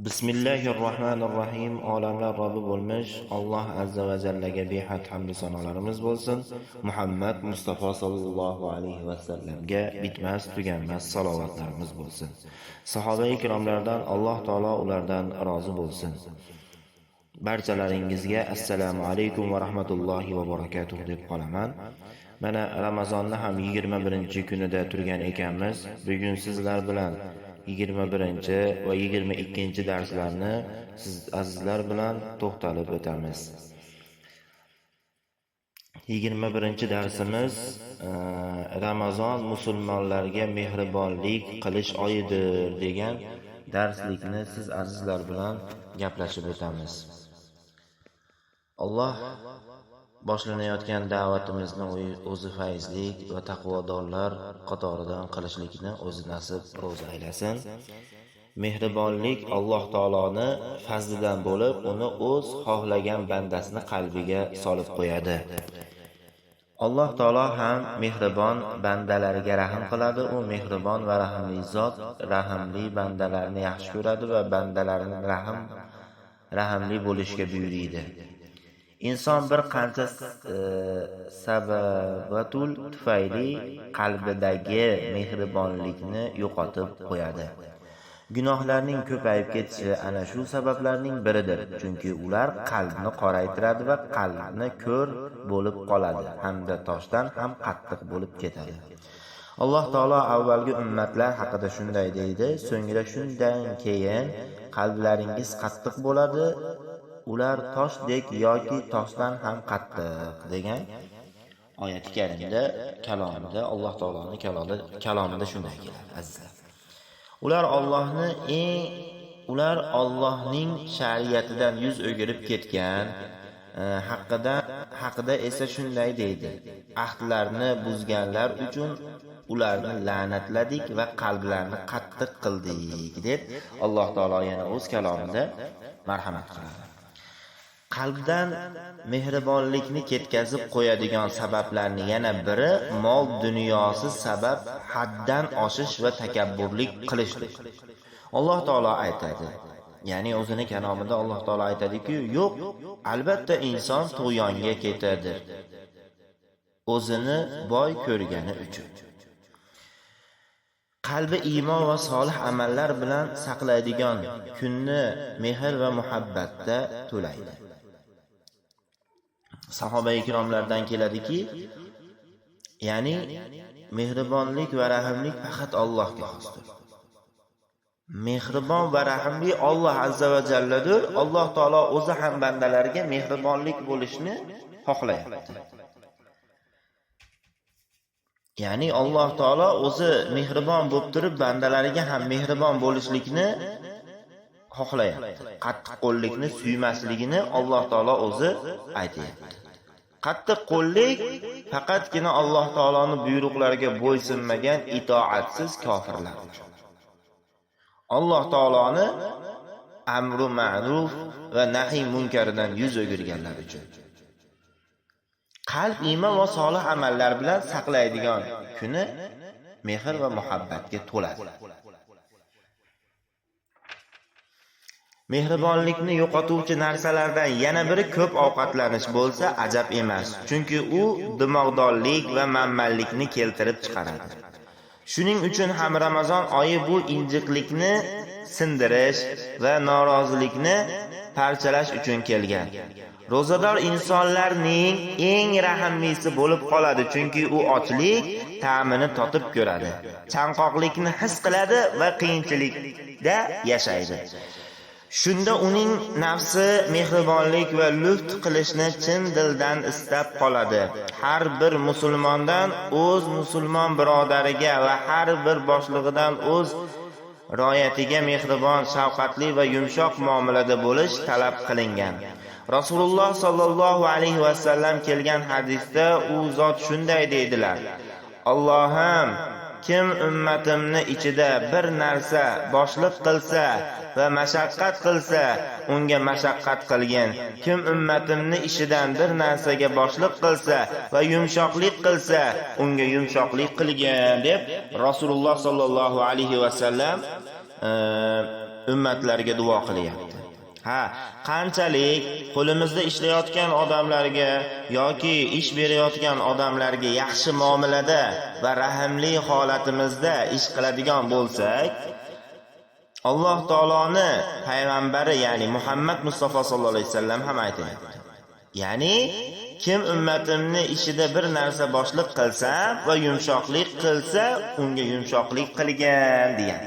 Bismillahirrohmanirrohim. Olamlar Robbi bo'lmish Alloh azza va jallaga behad hamd sanolarimiz bo'lsin. Muhammad Mustafa sallallohu alayhi va sallamga bitmas tuganmas salovatlarimiz bo'lsin. Sahoba ikromlardan Alloh taolo ulardan rozi bo'lsin. Barchalaringizga assalomu alaykum va rahmatullohi va barakatuh deb qolaman. Mana Ramazonni ham 21-kunida turgan ekanmiz. Bugun sizlar bilan 21 va 22 darslarni siz azizlar bilan to'xtalib o'tamiz. 21 darsimiz Ramazon musulmonlarga mehribonlik qilish oyidir degan darslikni siz azizlar bilan gaplashib o'tamiz. Alloh boshlanayotgan da'vatimizni o'zi fayzlik va taqvodorlar qatoridan qilishlikni o'zi nasib ro'zi aylasin. Mehribonlik Alloh taoloni fazlidan bo'lib, uni o'z xohlagan bandasini qalbiga solib qo'yadi. Alloh taolo ham mehribon bandalariga rahm qiladi. U mehribon va rahimli zot, rahimli bandalarni yaxshi ko'radi va bandalarini rahimli bo'lishga buyuriydi. Inson bir qancha sababatul tufayli qalbidagi mehribonlikni yo'qotib qo'yadi. Gunohlarning ko'payib ketishi ana shu sabablarning biridir. Chunki ular qalbni qoraytiradi va qalbni ko'r bo'lib qoladi hamda toshdan ham qattiq bo'lib ketadi. Alloh taolo avvalgi ummatlar haqida shunday deydi: so'ngra shundan keyin qalblaringiz qattiq bo'ladi, ular toshdek yoki toshdan ham qattiq degan oyati karimda, kalomida, Alloh taoloning kalomida shunday keladi, azizlar. Ular Allohning shariatidan yuz o'girib ketgan haqida esa shunday deydi: ahdlarni buzganlar uchun ularni la'natladik va qalblarini qattiq qildik deb Alloh taolo yana o'z kalomida marhamat qiladi. Qalbdan mehribonlikni ketkazib qo'yadigan sabablarning yana biri mol dunyosi sabab haddan oshish va takabburlik qilishdir. Alloh taolo aytadi, ya'ni o'zini kalomida Alloh taolo aytadiki, yo'q, albatta inson tug'yonga ketadi o'zini boy ko'rgani uchun. Qalbi iymon va solih amallar bilan saqlaydigan kunni mehr va muhabbatda to'laydi. Sahoba ikromlardan keladiki, ya'ni mehribonlik va rahimlik faqat Allohga xosdir. Mehribon va rahimli Alloh azza va jalladir. Alloh taolo o'zi ham bandalariga mehribonlik bo'lishni xohlayapti. Ya'ni Alloh taolo o'zi mehribon bo'lib turib bandalariga ham mehribon bo'lishlikni xohlayapti. Qattiq qo'llikni suymasligini Alloh taolo o'zi aytayapti. Qattiq qo'llik faqatgina Alloh taoloning buyruqlariga bo'ysunmagan itoatsiz kofirlar uchun. Alloh taoloni amru ma'ruf va nahiy munkaridan yuz o'girganlar uchun. Qalb iymon va solih amallar bilan saqlaydigan kuni mehr va muhabbatga to'ladi. Mehribonlikni yo'qotuvchi narsalardan yana biri ko'p ovqatlanish bo'lsa ajab emas, chunki u dimog'dorlik va manmanlikni keltirib chiqaradi. Shuning uchun ham Ramazon oyi bu injiqlikni sindirish va norozilikni parchalash uchun kelgan. Ro'zador insonlarning eng rahimlisi bo'lib qoladi, chunki u ochlik ta'mini totib ko'radi, chanqoqlikni his qiladi va qiyinchilikda yashaydi. Shunda uning nafsi mehribonlik va lutf qilishni chin dildan istab qoladi. Har bir musulmondan o'z musulmon birodariga va har bir boshlig'idan o'z royatiga mehribon, shafqatli va yumshoq muomalada bo'lish talab qilingan. Rasululloh sallallohu alayhi va sallam kelgan hadisda u zot shunday deydilar: Allohim, kim ummatimni ichida bir narsa boshliq qilsa va mashaqqat qilsa, unga mashaqqat qilgin. Kim ummatimni ishidan bir narsaga boshliq qilsa va yumshoqlik qilsa, unga yumshoqlik qilgin deb Rasululloh sallallohu alayhi va sallam ummatlarga duo qilyapti. Ha, qanchalik qo'limizda ishlayotgan odamlarga yoki ish berayotgan odamlarga yaxshi muomalada va rahimli holatimizda ish qiladigan bo'lsak, Alloh taoloni payg'ambari, ya'ni Muhammad Mustafa sallallohu alayhi vasallam ham aytayapti. Ya'ni kim ummatimni ishida bir narsa boshliq qilsa va yumshoqlik qilsa, unga yumshoqlik qilgan degan.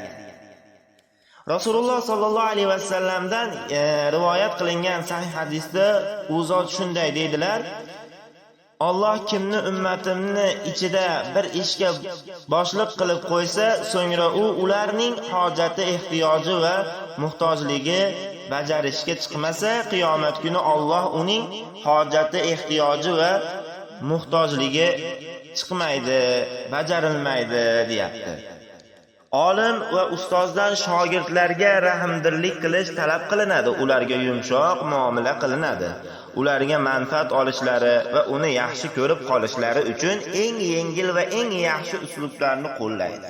Rasululloh sallallohu alayhi vasallamdan rivoyat qilingan sahih hadisda u zot shunday deydilar: Alloh kimni ummatimni ichida bir ishga boshliq qilib qo'ysa, so'ngra u ularning hojati, ehtiyoji va muhtojligi bajarishga chiqmasa, qiyomat kuni Alloh uning hojati, ehtiyoji va muhtojligi chiqmaydi, bajarilmaydi deyapti. Olim va ustozdan shogirdlarga rahmdillik qilish talab qilinadi, ularga yumshoq muomala qilinadi. Ularga manfaat olishlari va uni yaxshi ko'rib qolishlari uchun eng yengil va eng yaxshi uslublarni qo'llaydi.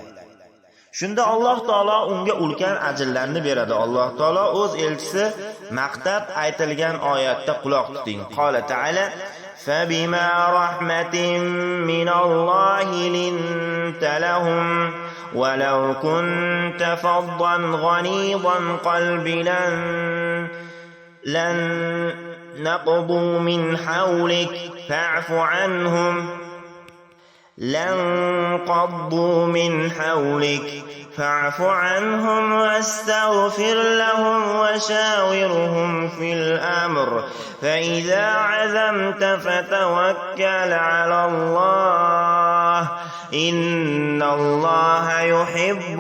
Shunda Alloh taolo unga ulkan ajrlarni beradi. Alloh taolo o'z elchisi maqtab aytilgan oyatda quloq tuting. Qola ta'ala: "Fabima rahmatin minallohi linta lahum ولو كنت فظا غليظ القلب لن نقضوا من حولك فاعف عنهم لانقضوا من حولك فاعف عنهم واستغفر لهم وشاورهم في الأمر فإذا عزمت فتوكل على الله إن الله يحب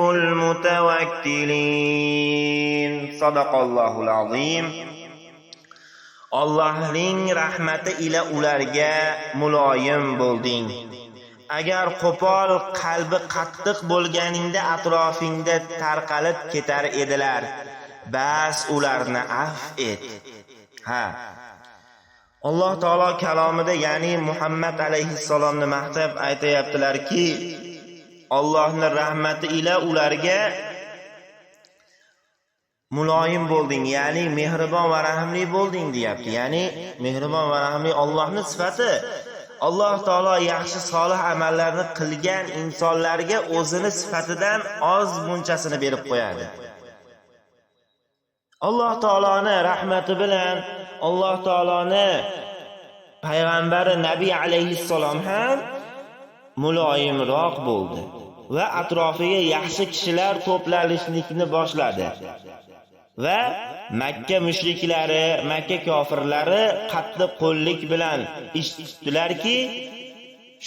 المتوكلين. صدق الله العظيم. Allohning rahmati ila ularga muloyim bo'lding. Agar qo'pol, qalbi qattiq bo'lganingda atrofingda tarqalib ketar edilar. Bas ularni afv et. Ha. Alloh taolo kalomida, ya'ni Muhammad alayhissalomni maqtab aytayaptilarki, Allohning rahmati ila ularga muloyim bo'lding, ya'ni mehribon va rahimli bo'lding deyapti. Ya'ni mehribon va rahimli Allohning sifati. Alloh taolo yaxshi solih amallarni qilgan insonlarga o'zini sifatidan oz munchasini berib qo'yadi. Alloh taoloni rahmati bilan Alloh taoloni payg'ambari Nabiy alayhissalom ham muloyimroq bo'ldi va atrofiga yaxshi kishilar to'planishlikni boshladi. Va Makka mushriklari, Makka kofirlari qattiq qo'llik bilan ish tutdilarki,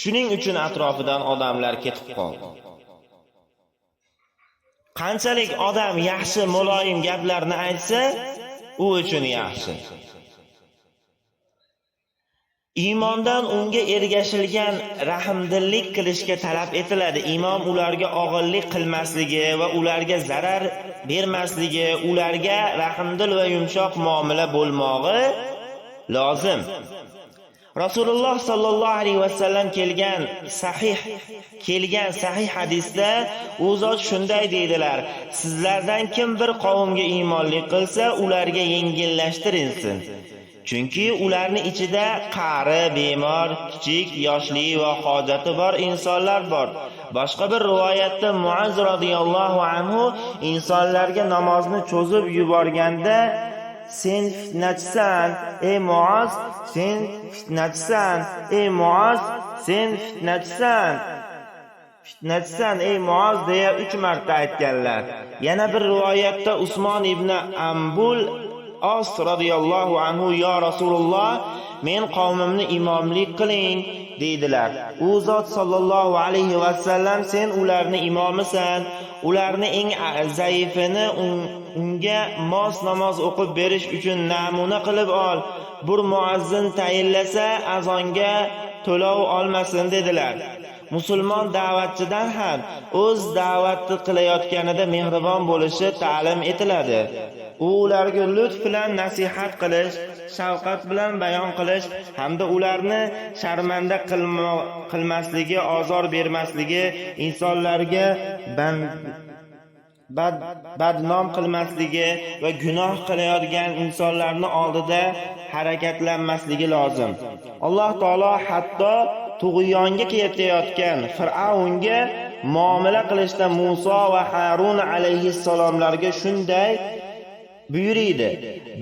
shuning uchun atrofidan odamlar ketib qoldi. Qanchalik odam yaxshi muloyim gaplarni aytsa, u uchun yaxshi. Iymondan unga ergashilgan rahmdillik qilishga talab etiladi. Imom ularga og'irlik qilmasligi va ularga zarar bermasligi, ularga rahmdil va yumshoq muomala bo'lmog'i lozim. Rasululloh sallallohu alayhi vasallam kelgan sahih hadisda u zot shunday deydilar: sizlardan kim bir qavmga iymonlik qilsa, ularga yengillashtirilsin. Chunki ularni ichida qari, bemor, kichik, yoshli va hojati bor insonlar bor. Boshqa bir rivoyatda Muaz radhiyallohu anhu insonlarga namozni cho'zib yuborganda, sen fitnachisan, ey Muaz, sen fitnachisan, ey Muaz, sen fitnachisan. Fitnachisan ey Muaz deya 3 marta aytganlar. Yana bir rivoyatda Usmon ibn Ambul Os radhiyallohu anhu, yo Rasululloh, men qavmimni imomlik qiling deydilar. U zot sallallohu alayhi va sallam, sen ularni imomisan, ularni eng zaifini unga mos namoz o'qib berish uchun namuna qilib ol. Bir muazzin tayinlasa azonga to'lov olmasin dedilar. Musulmon da'vatchidan ham o'z da'vatni qilayotganida mehribon bo'lishi ta'lim etiladi. U ularga lutf bilan nasihat qilish, shafqat bilan bayon qilish hamda ularni sharmanda qilmasligi, ozor bermasligi, insonlarga badnom qilmasligi va gunoh qilayotgan insonlarni oldida harakatlanmasligi lozim. Alloh taolo hatto tug'yonga ketayotgan Fir'avnga muomala qilishda Musa va Harun alayhissalomlarga shunday buyuriydi: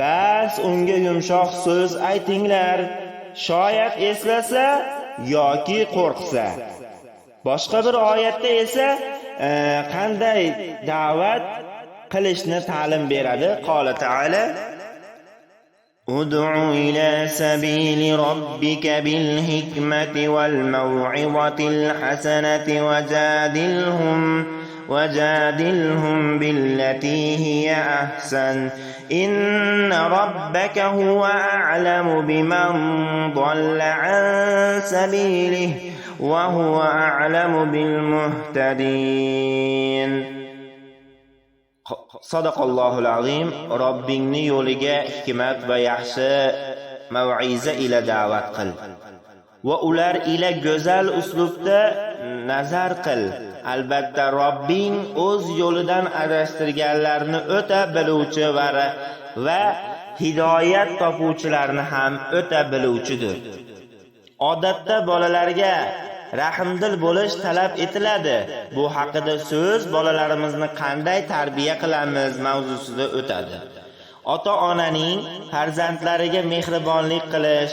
"Bas unga yumshoq so'z aytinglar, shoyat eslasa yoki qo'rqsa." Boshqa bir oyatda esa qanday da'vat qilishni ta'lim beradi. Qola ta'ala: "Ud'u ila sabili robbika bil hikmati wal maw'izatil hasanati wajadilhum billati hiya ahsan. Inna robbaka huwa a'lamu biman dalla an sabilihi va huwa a'lamu bil muhtadin." Sadaqallohul azim. Robbingni yo'liga hikmat va yaxshi mav'iza ila da'vat qil va ular ila go'zal uslubda nazar qil. Albatta Robbing o'z yo'lidan adashtirganlarni o'ta biluvchi va hidoyat topuvchilarni ham o'ta biluvchidir. Odatda bolalarga rahmdil bo'lish talab etiladi. Bu haqida so'z bolalarimizni qanday tarbiya qilamiz mavzusida o'tadi. Ota-onaning farzandlariga mehribonlik qilish,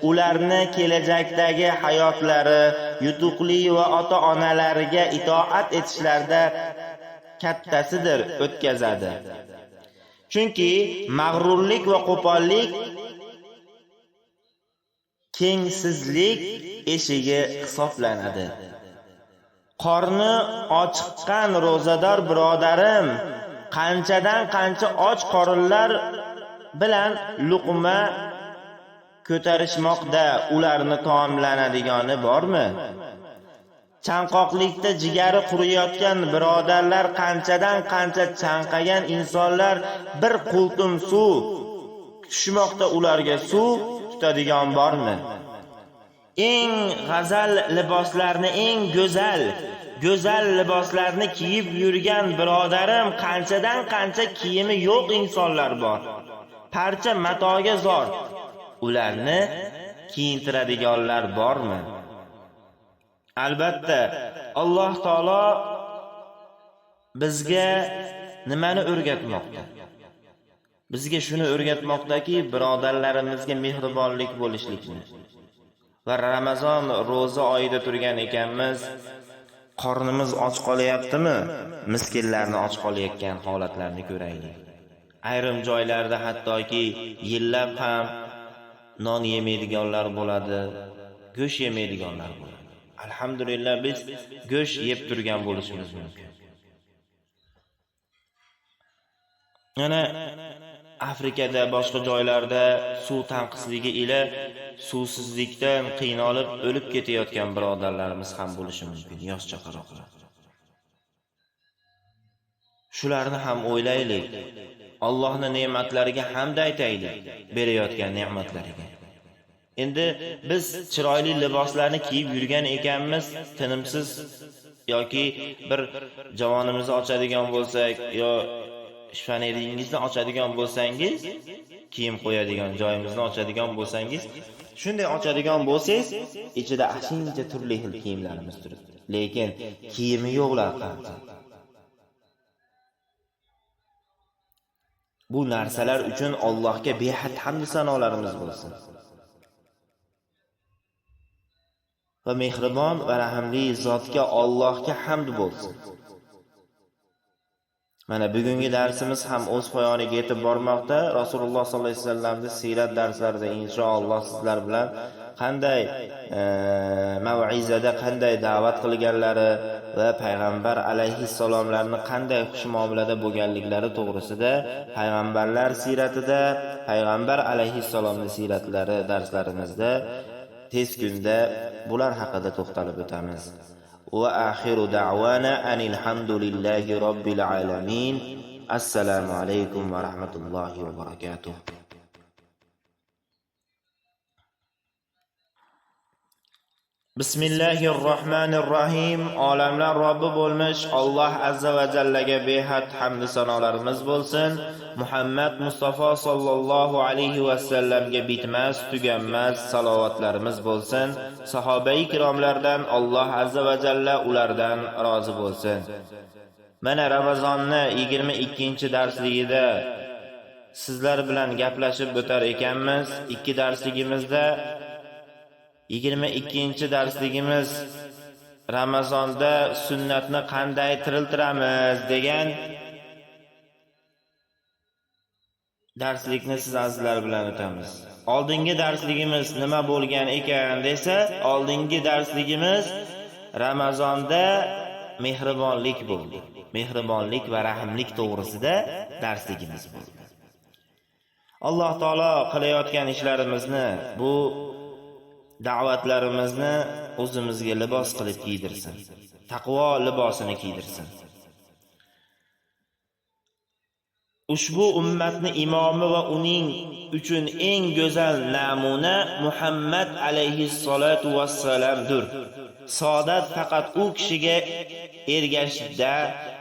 ularni kelajakdagi hayotlari yutuqli va ota-onalariga itoat etishlarida kattasidir o'tkazadi. Chunki mag'rurlik va qo'pollik kengsizlik eshigi hisoblanadi. Qorni ochiqqan ro'zador birodarim qanchadan qancha och qorinlar bilan luqma ko'tarishmoqda, ularni taomlanadigani bormi? Chanqoqlikda jigari quriyotgan birodarlar qanchadan qancha chanqagan insonlar bir qultum suv tushmoqda, ularga suv tutadigan bormi? Eng g'azal liboslarni, eng go'zal liboslarni kiyib yurgan birodarim qanchadan qancha kiyimi yo'q insonlar bor. Parcha matoga zor, ularni kiyintiradiganlar bormi? Albatta, Alloh taolo bizga nimani o'rgatmoqda? Bizga shuni o'rgatmoqdaki, birodarlarimizga mehribonlik bo'lishlikni. Va Ramazon ro'za oyida turgan ekanmiz, qornimiz och qolyaptimi? Miskinlarni och qolayotgan holatlarni ko'raylik. Ayrim joylarda hattoki yillab ham non yemaydiganlar bo'ladi, go'sht yemaydiganlar bo'ladi. Alhamdulillah, biz go'sht yeb turgan bo'lishimiz mumkin. Yana Afrikada, boshqa joylarda suv tanqisligi ila suvsizlikdan qiynalib o'lib ketayotgan birodarlarimiz ham bo'lishi mumkin, yosh chaqaloqlar. Shularni ham o'ylaylik. Allohning ne'matlariga hamd aytaylik, berayotgan ne'matlariga. Endi biz chiroyli liboslarni kiyib yurgan ekanmiz, tinimsiz yoki bir javonimizni ochadigan bo'lsak, yo shifoneringizni ochadigan bo'lsangiz, kiyim qo'yadigan joyimizni ochadigan bo'lsangiz, shunday ochadigan bo'lsangiz, ichida ashuncha turli xil kiyimlarimiz turibdi. Lekin kiyimi yo'qlar qancha. Bu narsalar uchun Allohga behad hamd sanolarimiz bo'lsin. Va mehribon va rahimli zotga Allohga hamd bo'lsin. Mana bugungi darsimiz ham o'z poyoniga yetib bormoqda. Rasululloh sollallohu alayhi vasallamning siyrat darslarida inshaalloh sizlar bilan qanday mav'izada qanday da'vat qilganlari va payg'ambar alayhissalomlarni qanday xushmuomalada bo'lganliklari to'g'risida payg'ambarlar siyratida, payg'ambar alayhissalomning siyratlari darslarimizda tez kunda bular haqida to'xtalib o'tamiz. Va axiru da'wana anil hamdulillahi robbil alamin. Assalomu alaykum va rahmatullohi va barakatuh. Bismillahirrohmanirrohim. Olamlar Robbi bo'lmish Alloh azza va jallaga behad hamd sanolarimiz bo'lsin. Muhammad Mustafa sallallohu alayhi va sallamga bitmas, tuganmas salovatlarimiz bo'lsin. Sahobai kiromlardan Alloh azza va jalla ulardan rozi bo'lsin. Mana Ramazonni 22-darsligida sizlar bilan gaplashib o'tar ekanmiz. Ikki darsligimizda 22-darsligimiz Ramazonda sunnatni qanday tiriltiramiz degan darslikni siz azizlar bilan o'tamiz. Oldingi darsligimiz nima bo'lgan ekan desa, oldingi darsligimiz Ramazonda mehribonlik bo'ldi. Mehribonlik va rahimlik to'g'risida darsligimiz bo'ldi. Alloh taolo qilayotgan ishlarimizni, bu da'vatlarimizni o'zimizga libos qilib kiydirsin. Taqvo libosini kiydirsin. Ushbu ummatni imomi va uning uchun eng go'zal namuna Muhammad alayhissalatu vassalamdir. Saodat faqat u kishiga ergashishda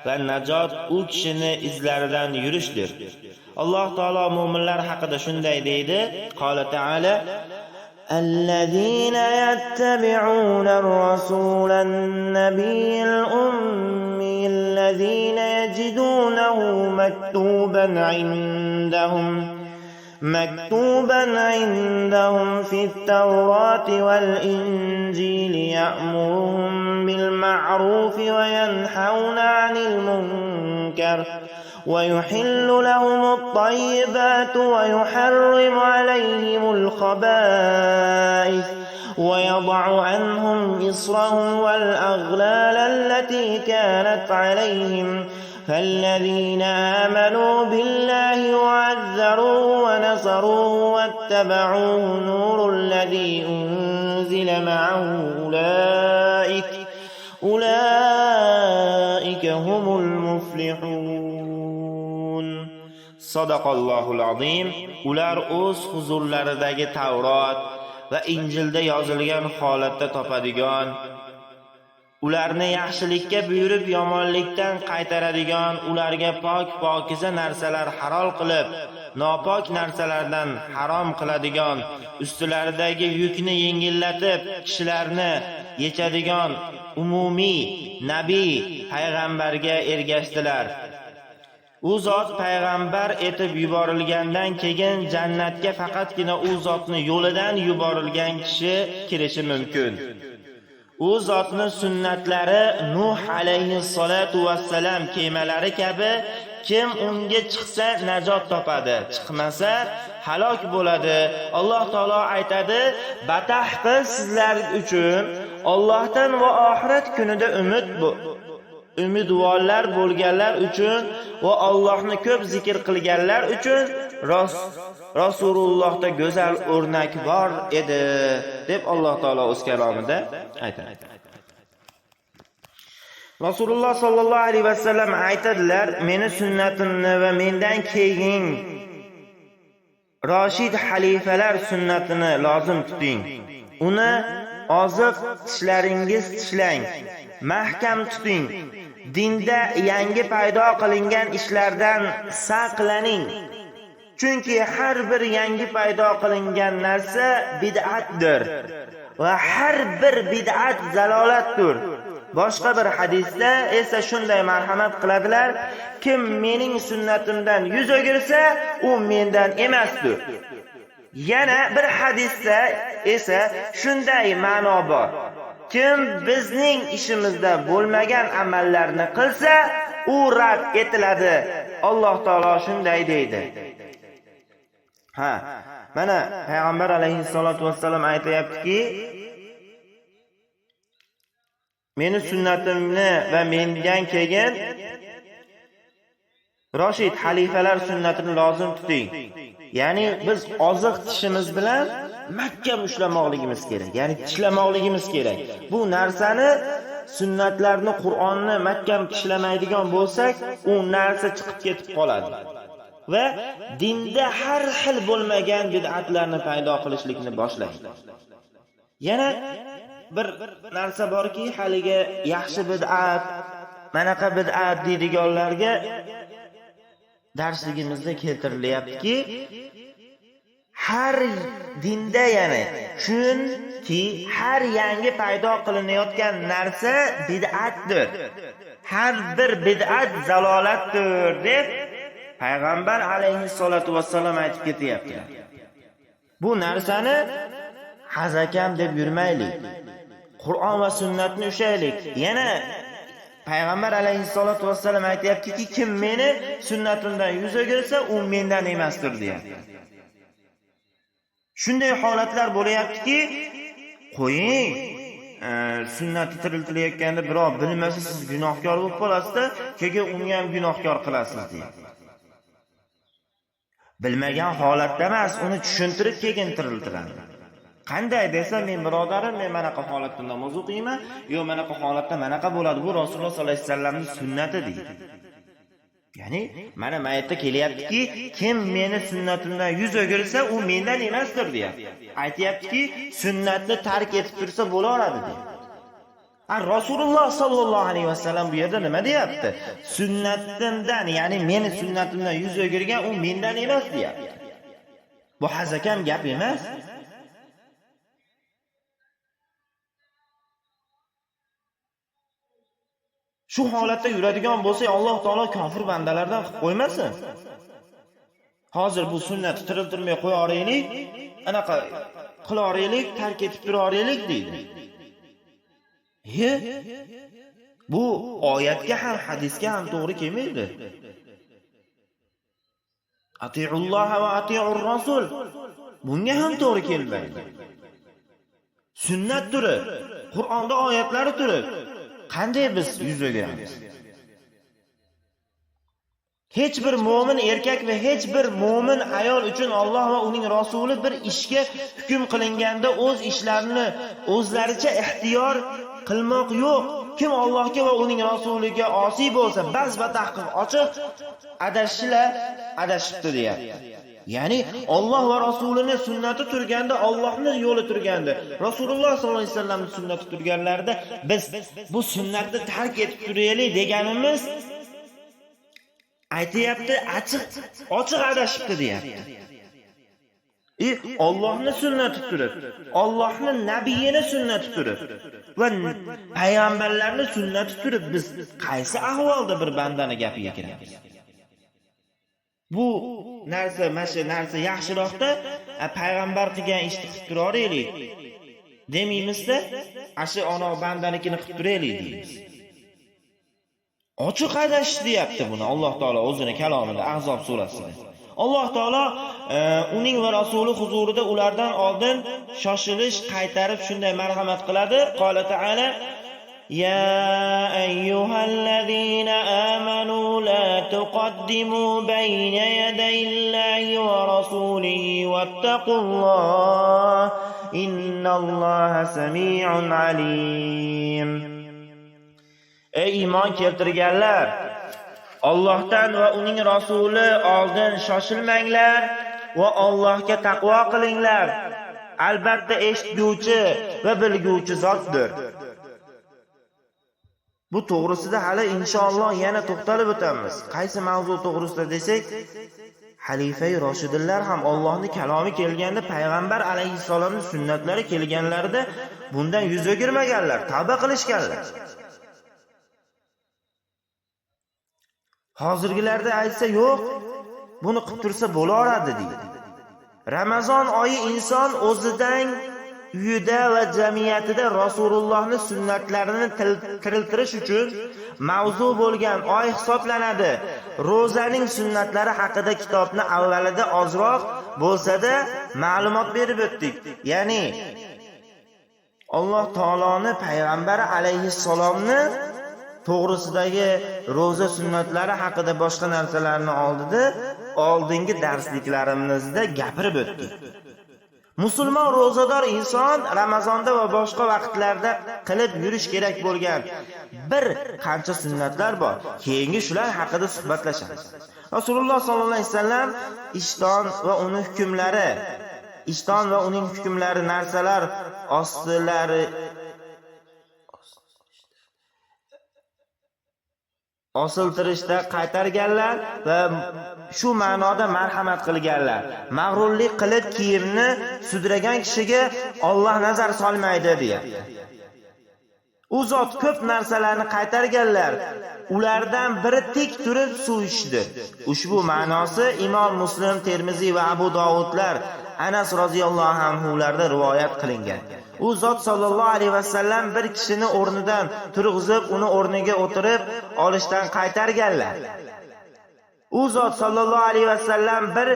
va najot u kishini izlaridan yurishdir. Alloh taolo mu'minlar haqida shunday deydi: Qala ta'ala: الذين يتبعون الرسول النبي الأمي الذين يجدونه مكتوبا عندهم في التوراة والإنجيل يأمرهم بالمعروف وينحون عن المنكر ويحل لهم الطيبات ويحرم عليهم الخبائث ويضع عنهم إصرهم والأغلال التي كانت عليهم فالذين آمنوا بالله وعزروه ونصروه واتبعوه نور الذي أنزل معه أولئك هم المفلحون. Sadaqallohul azim. Ular o'z huzurlaridagi Tavrot va Injilda yozilgan holatda topadigan, ularni yaxshilikka buyurib yomonlikdan qaytaradigan, ularga pok pokiza narsalar halol qilib, nopok narsalardan harom qiladigan, ustilaridagi yukni yengillatib, kishilarni yechadigan umumiy nabiy payg'ambarga ergashdilar. U zot payg'ambar etib yuborilgandan keyin jannatga faqatgina u zotni yo'lidan yuborilgan kishi kirishi mumkin. U zotni sunnatlari Nuh alayhissalatu vassalam kemalari kabi, kim unga chiqsa najot topadi, chiqmasa halok bo'ladi. Alloh taolo aytadi: "Batahqi sizlar uchun Allohdan va oxirat kunida umidvorlar bo'lganlar uchun va Allohni ko'p zikr qilganlar uchun Rasulullohda go'zal o'rnak bor edi" deb Alloh taolo o'z kalomida aytadi. Rasululloh sallallohu alayhi vasallam aytadilar: "Meni sunnatimni va mendan keyin roshid xalifalar sunnatini lozim tuting. Uni oziq tishlaringiz tishlang, mahkam tuting. Dinda yangi paydo qilingan ishlardan saqlaning. Chunki har bir yangi paydo qilingan narsa bid'atdir va har bir bid'at zalolatdir." Boshqa bir hadisda esa shunday marhamat qiladilar: "Kim mening sunnatimdan yuz o'girsa, u mendan emasdir." Yana bir hadisda esa shunday ma'no bor: kim bizning ishimizda bo'lmagan amallarni qilsa, u rad etiladi. Alloh taolo shunday deydi. Ha, mana payg'ambar alayhissalatu vassalam aytayaptiki, meni sunnatimni va mendan keyin roshid xalifalar sunnatini lozim tuting. Ya'ni biz oziq tishimiz bilan mahkam ushlamoqligimiz kerak. Ya'ni tishlamoqligimiz kerak. Bu narsani, sunnatlarni, Qur'onni mahkam tishlamaydigan bo'lsak, u narsa chiqib ketib qoladi. Va dinda har xil bo'lmagan bid'atlarni paydo qilishlikni boshlaydi. Yana bir narsa borki, haligi yaxshi bid'at, manaqa bid'at deydiganlarga darsligimizda keltirilyaptiki, har dinda, ya'ni chunki har yangi paydo qilinayotgan narsa bid'atdir. Har bir bid'at zalolatdir deb payg'ambar alayhissolatu vassalom aytib ketyaptilar. Bu narsani hazakam deb yurmaylik. Qur'on va sunnatni ushlaylik. Yana payg'ambar alayhissolatu vassalom aytayaptiki, kim meni sunnatimdan yuz o'girsa, u mendan emasdir deyapti. Shunday holatlar bo'layaptiki, qo'ying, sunnatni tiriltilayotganda birov bilmasa siz gunohkor bo'lib qolasizda, keyin uni ham gunohkor qilasiz deyapti. Bilmagan holatda emas, uni tushuntirib keyin tiriltiradi. Qanday desa, men birodarim, men manaqa holatda namoz o'qiyman, yo manaqa holatda manaqa bo'ladi, bu Rasululloh sollallohu alayhi vasallamning sunnati deydi. Ya'ni mana mayatda kelyaptiki, kim meni sunnatimdan yuz o'girsa, u mendan emasdir deyapti. Aytayaptiki, sunnatni tark etib tursa bo'laveradi deyapti. Rasululloh sollallohu alayhi vasallam bu yerda nima deyapti? Sunnatimdan, ya'ni meni sunnatimdan yuz o'girgan u mendan emas deyapti. Bu hazakam gap emas. Shu holatda yuradigan bo'lsak, Alloh taolo kofir bandalardan qilib qo'ymasin. Hozir bu sunnatni tiriltirmay qo'ya olaylik, anaqa qila olaylik, tark etib tura olaylik deydi. Bu oyatga ham, hadisga ham to'g'ri kelmaydi. Atiulloh va atiur rasul. Bunga ham to'g'ri kelmaydi. Sunnat turib, Qur'onda oyatlari turib, qanday biz yuz o'giramiz? Hech bir mo'min erkak va hech bir mo'min ayol uchun Alloh va uning rasuli bir ishga hukm qilinganda o'z ishlarini o'zlaricha ixtiyor qilmoq yo'q. Kim Allohga va uning rasuliga osiy bo'lsa, bas va tahqiq ochiq adashishlar adashibdi deyapti. Ya'ni Alloh va Rasulini sunnati turganda, Allohning yo'li turganda, Rasululloh sollallohu alayhi vasallamning sunnati turganlarida biz bu sunnatni tark etib turaylik deganimiz aytayapti, ochiq adashibdi deyapti. Allohning sunnati turib, Allohning nabiyini sunnati turib va payg'ambarlarning sunnati turib biz qaysi ahvolda bir bandani gapiga kiramiz? Bu narsa, mana shu narsa yaxshiroqda, payg'ambar qilgan ishni qilib turaylik demaymizda, ashu ana bandanikini qilib turaylik deymiz. Ochiq adashish deyapti buni Alloh taolo o'zini kalomida, Ahzob surasida. Alloh taolo uning va rasuli huzurida ulardan oldin shoshilish qaytarib shunday marhamat qiladi. Qola taala: Ya ayyuhallazina amanu la tuqaddimu bayna yadayillahi va rasulihi wattaqulloh innalloha samii'un alim. Ey iymon keltirganlar, Allohdan va uning rasuli oldin shoshilmanglar va Allohga taqvo qilinglar. Albatta eshitguvchi va bilguvchi zotdir. Bu to'g'risida hali inshaalloh yana to'xtalib o'tamiz. Qaysi mavzu to'g'risida desak, xalifai roshidinlar ham Allohning kalomi kelganda, payg'ambar alayhissalomning sunnatlari kelganlarida bundan yuz o'girmaganlar, tavba qilishganlar. Hozirgilarda aytsa yo'q, buni qilib tursa bo'laveradi deydi. Ramazon oyi inson o'zidan uyida va jamiyatida Rasulullohning sunnatlarini tiriltirish uchun mavzu bo'lgan oy hisoblanadi. Ro'zaning sunnatlari haqida kitobni avvalida ozroq bo'lsa-da ma'lumot berib o'tdik. Ya'ni Alloh taoloni payg'ambari alayhissalomni to'g'risidagi ro'za sunnatlari haqida boshqa narsalarni oldida oldingi darsliklarimizda gapirib o'tdik. Musulmon ro'zador inson Ramazonda va boshqa vaqtlarda qilib yurish kerak bo'lgan bir qancha sunnatlar bor. Keyingi shular haqida suhbatlashamiz. Rasululloh sollallohu alayhi vasallam ishton va uning hukmlari, ishton va uning hukmlari narsalar ostilari osiltirishda qaytarganlar va shu ma'noda marhamat qilganlar. Mag'rurlik qilib kiyimni sudragan kishiga Alloh nazar solmaydi deyapti. U zot ko'p narsalarni qaytarganlar, ulardan biri tik turib suv ichdi. Ushbu ma'nosi Imom Muslim, Termiziy va Abu Dovudlar Anas roziyallohu anhularda rivoyat qilingan. U zot sollallohu alayhi vasallam bir kishini o'rnidan turg'izib, uni o'rniga o'tirib olishdan qaytarganlar. U zot sollallohu alayhi vasallam bir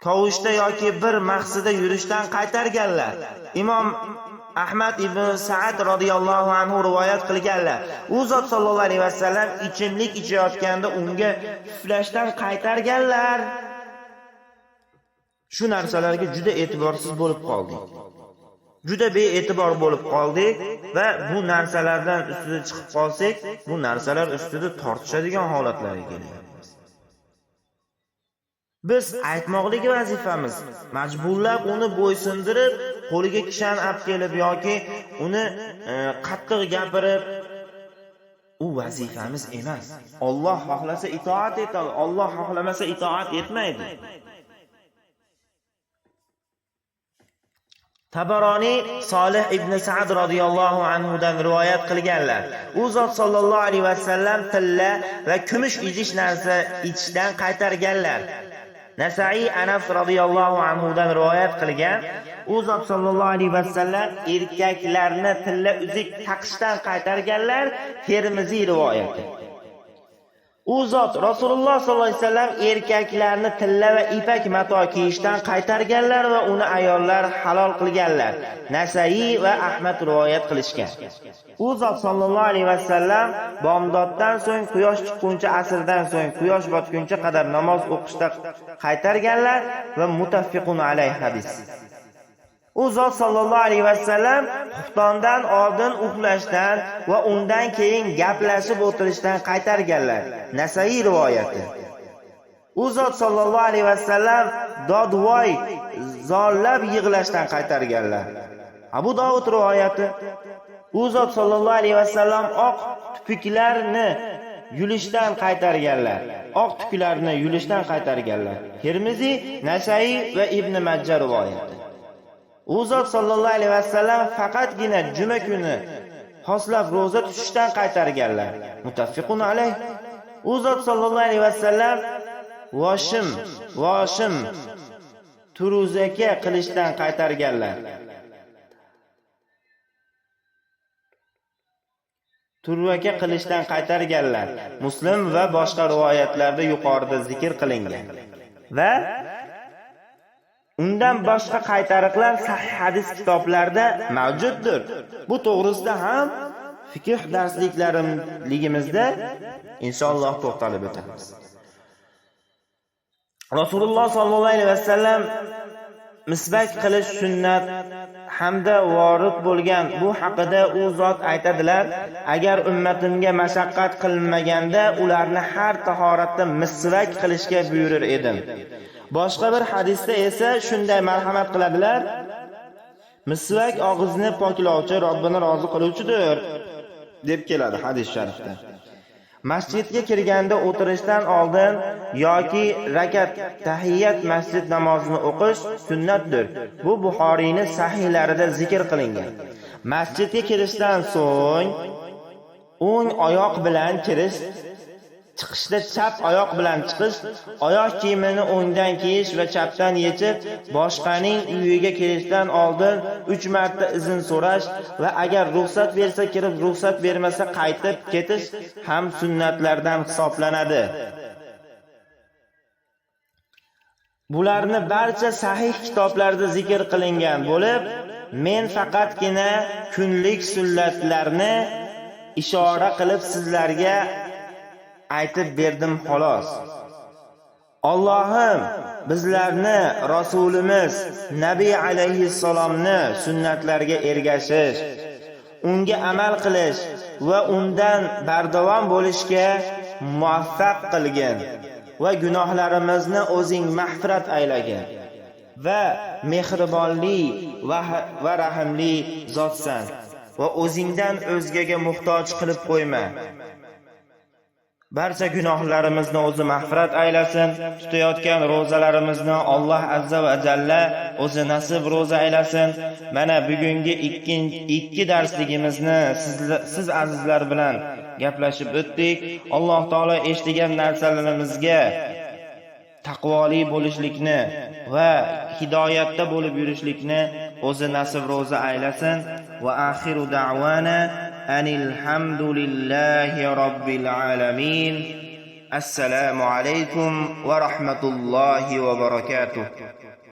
kovushda yoki bir maqsadda yurishdan qaytarganlar. Imom Ahmad ibn Sa'd radhiyallohu anhu rivoyat qilganlar. U zot sollallohu alayhi vasallam ichimlik ichayotganda unga puflashdan qaytarganlar. Shu narsalarga juda e'tiborsiz bo'lib qoldik. Juda bee'tibor bo'lib qoldik va bu narsalardan ustida chiqib qolsak, bu narsalar ustida tortishadigan holatlarga kelyapmiz. Biz aytmoqligi vazifamiz, majburlab uni bo'ysundirib, qo'liga kishan olib kelib yoki uni qattiq gapirib, u vazifamiz emas. Alloh xohlasa itoat etadi, Alloh xohlamasa itoat etmaydi. Tabaroniy Solih ibn Sa'd radhiyallohu anhu dan rivoyat qilganlar. U zot sollallohu alayhi vasallam tilla va kumush idish narsa ichishdan qaytarganlar. Nasaiy Anas radhiyallohu anhu dan rivoyat qilgan. U zot sollallohu alayhi vasallam erkaklarni tilla uzuk taqishdan qaytarganlar. Termiziy rivoyati. U zot Rasululloh sollallohu alayhi vasallam erkaklarni tilla va ipak mato kiyishdan qaytarganlar va uni ayollar halol qilganlar. Nasaiy va Ahmad rivoyat qilishgan. U zot sollallohu alayhi vasallam bomdoddan so'ng quyosh chiqquncha, asrdan so'ng quyosh botguncha qadar namoz o'qishda qaytarganlar va muttaffiqun alayh hadis. U zot sollallohu alayhi vasallam xuftondan oldin uxlashdan va undan keyin gaplashib o'tirishdan qaytarganlar. Nasaiy rivoyati. U zot sollallohu alayhi vasallam dodvoy zorlab yig'lashdan qaytarganlar. Abu Dovud rivoyati. U zot sollallohu alayhi vasallam oq tupuklarni yulishdan qaytarganlar. Oq tuklarni yulishdan qaytarganlar. Termiziy, Nasaiy va Ibn Majja rivoyati. U zot sollallohu alayhi vasallam faqatgina juma kuni xoslab ro'za tutishdan qaytarganlar. Muttaffiqun alayh. U zot sollallohu alayhi vasallam voshim turuzaka qilishdan qaytarganlar. Turvaka qilishdan qaytarganlar. Muslim va boshqa rivoyatlarda yuqorida zikr qilingan. Va undan boshqa qaytariqlar sahih hadis kitoblarida mavjuddir. Bu to'g'risida ham fiqh darsliklarimligimizda inshaalloh to'xtalib o'tamiz. Rasululloh sollallohu alayhi vasallam misbak qilish sunnat hamda vorid bo'lgan. Bu haqida u zot aytadilar: agar ummatimga mashaqqat qilmaganda ularni har tahoratda misvak qilishga buyurir edim. Boshqa bir hadisda esa shunday marhamat qiladilar: misvak og'izni poklovchi, Robbini rozi qiluvchidir, deb keladi hadis sharifda. Masjidga kirganda o'tirishdan oldin yoki rakat tahiyyat masjid namozini o'qish sunnatdir. Bu Buxoriyning sahihlarida zikr qilingan. Masjidga kirishdan so'ng o'ng oyoq bilan kirish, chiqishda chap oyoq bilan chiqish, oyoq kiyimini o'ngdan kiyish va chapdan yechib, boshqaning uyiga kirishdan oldin 3 marta izn so'rash va agar ruxsat bersa kirib, ruxsat bermasa qaytib ketish ham sunnatlardan hisoblanadi. Bularni barcha sahih kitoblarda zikr qilingan bo'lib, men faqatgina kunlik sunnatlarni ishora qilib sizlarga aytib berdim xolos. Allohim bizlarni Rasulimiz Nabiy alayhissalomni sunnatlariga ergashish, unga amal qilish va undan bardavom bo'lishga muvaffaq qilgin va gunohlarimizni o'zing mag'firat aylagin va mehribonli va rahimli zotsan. Va o'zingdan o'zgaga muhtoj qilib qo'yma. Barcha gunohlarimizni o'zi mag'firat aylasin. Tutayotgan ro'zalarimizni Alloh azza va jalla o'zi nasib ro'za aylasin. Mana bugungi ikki darsligimizni siz azizlar bilan gaplashib o'tdik. Alloh taolo eshitgan narsalarimizga taqvoli bo'lishlikni va hidoyatda bo'lib yurishlikni o'zi nasib ro'za aylasin. Va axiru da'wana anil hamdulillahi robbil alamin. Assalomu alaykum va rahmatullohi va barakatuh.